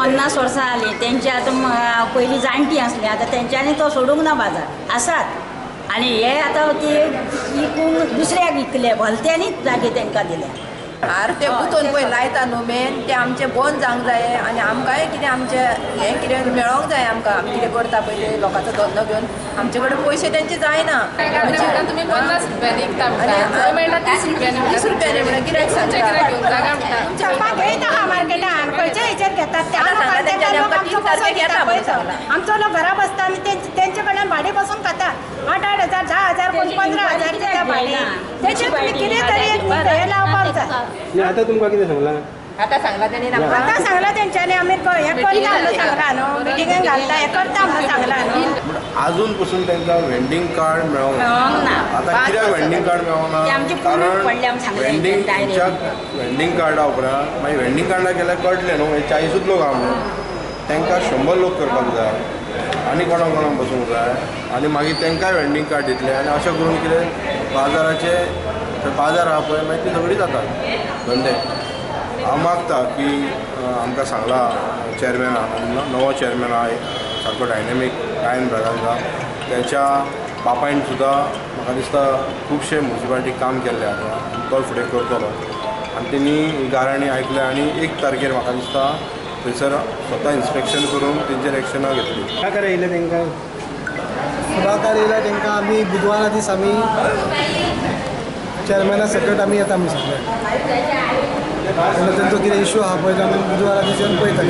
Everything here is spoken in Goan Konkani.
50 वर्सां जालीं तेंची आतां पयलीं जाणटी आसली आतां तेंच्यांनी तो सोडूंक ना बाजार आसात आनी हे आतां ती विकून दुसऱ्याक विकले भलत्यांनीच जागे तांकां दिले. आर ते गुंतोवन पळय लायता न्हू मेन ते आमचें बंद जावंक जाय आनी आमकांय कितें आमचें हें कितें मेळोंक जाय आमकां. आमी कितें करता पळय लोकांचो धंदो घेवन आमचे कडेन पयशे तेंचे जायना. तुमी 50 रुपयांनी विकता म्हणटा, मेळटा 30 रुपयांनी, 30 रुपयांनी म्हणटा गिरायक सांगता. घेयत आहा मार्केटान खंयच्या हेचेर घेतात त्या लोक आमचो कसो घेता पळय. आमचो लोक घरा बसता आनी तेंचे कडल्यान भाडें बसून खाता. 8-8 हजार 10 हजार कोण 15 हजार दिता भाडें. तेचेर तुमी कितें तरी एक हें लावपाक जाय. आतां तुमकां कितें सांगलां? आतां सांगलां तेणी, आतां सांगलां तेंच्यांनी आमी हें करता म्हणून सांगलां न्हू, मिटिंगेक घालता हें करता म्हणून सांगलां न्हू. आजून पसून तांकां वेंडींग कार्ड मेळोंक ना. आतां कित्याक वेंडींग कार्ड मेळोंक ना? कारण वेंडींग वेंडींग कार्डा उपरांत मागीर वेंडींग कार्डा केल्यार कळटलें न्हू हे 40 लोक आहा म्हणून तांकां 100 लोक करपाक जाय आनी कोणाक कोणाक बसूंक जाय आनी मागीर तांकांय वेंडींग कार्ड दितलें आनी अशें करून कितें बाजाराचे बाजार आहा पळय मागीर ती सगळी जाता धंदे. हांव मागता की आमकां सांगलां चेअरमॅनान, नवो चेअरमॅन आहा सारको डायनेमीक लायन ब्रागांझा, तेच्या बापायन सुद्दां म्हाका दिसता खुबशे म्युनिसिपालिटीक काम केल्लें आसा आनी तो फुडें करतलो आनी तेणी गाराणी आयकलें आनी 1 तारखेर म्हाका दिसता थंयसर स्वता इन्स्पेक्शन करून तेंचेर एक्शनां घेतली. फुडाकार येयले तांकां? फुडाकार येयला तांकां आमी बुधवारा दीस आमी चेअरमॅना सकट आमी येता म्हणून सांगलें. तेन्ना तेंचो कितें इशू आहा पळय आमी बुधवारा दीस येवन पळयता.